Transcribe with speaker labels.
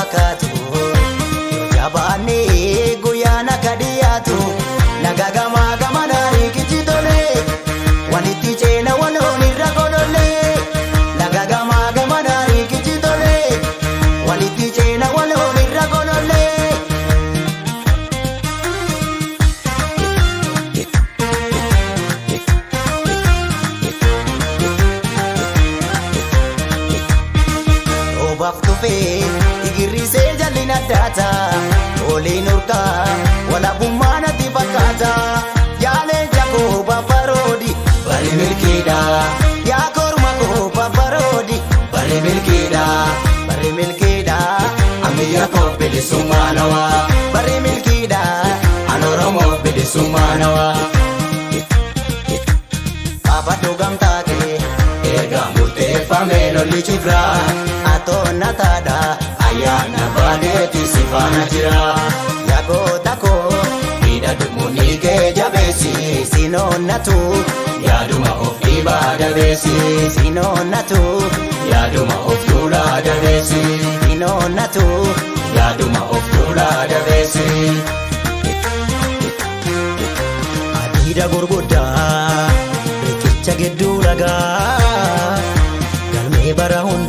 Speaker 1: fakkaatu. Yoo jabaannee guyyaan akka dhiyaatu nagaa gamaa gamanaa riikichi tolee walitti ceena waloon irra golollee nagaa gamaa gamanaa riikichi tolee walitti ceena waloon irra golollee. Roobaaf tufee igirrisee jalli addaata oliin urgaa walabummaa natti fakkaata yaalee jakoo babaroodi bari milkiidha yaa korma koo babaroodi bari milkiidha bari milkiidha
Speaker 2: Amiyya koo bilisummaa nawaa.
Speaker 1: Bari milkiidha.
Speaker 2: An Oromoo bilisummaa nawaa.
Speaker 1: Baafadhu gamtaa kee.
Speaker 2: Erga murteeffamee lolli cifraa.
Speaker 1: Atoonna taadha.
Speaker 2: Ayyaana baaneeti si faana jira.
Speaker 1: Yagoota koo.
Speaker 2: Miidhagumni kee jabeessi.
Speaker 1: Sinoonnatu.
Speaker 2: Yaaduma of dhiibaa dabeessi.
Speaker 1: Sinoonnatu.
Speaker 2: Yaaduma of tuulaa dabeessi.
Speaker 1: Sinoonnatu.
Speaker 2: Yaaduma of tuulaa dabeessi.
Speaker 1: Adiida gurguddaa riqicha gidduu lagaa galmee bara hundaa.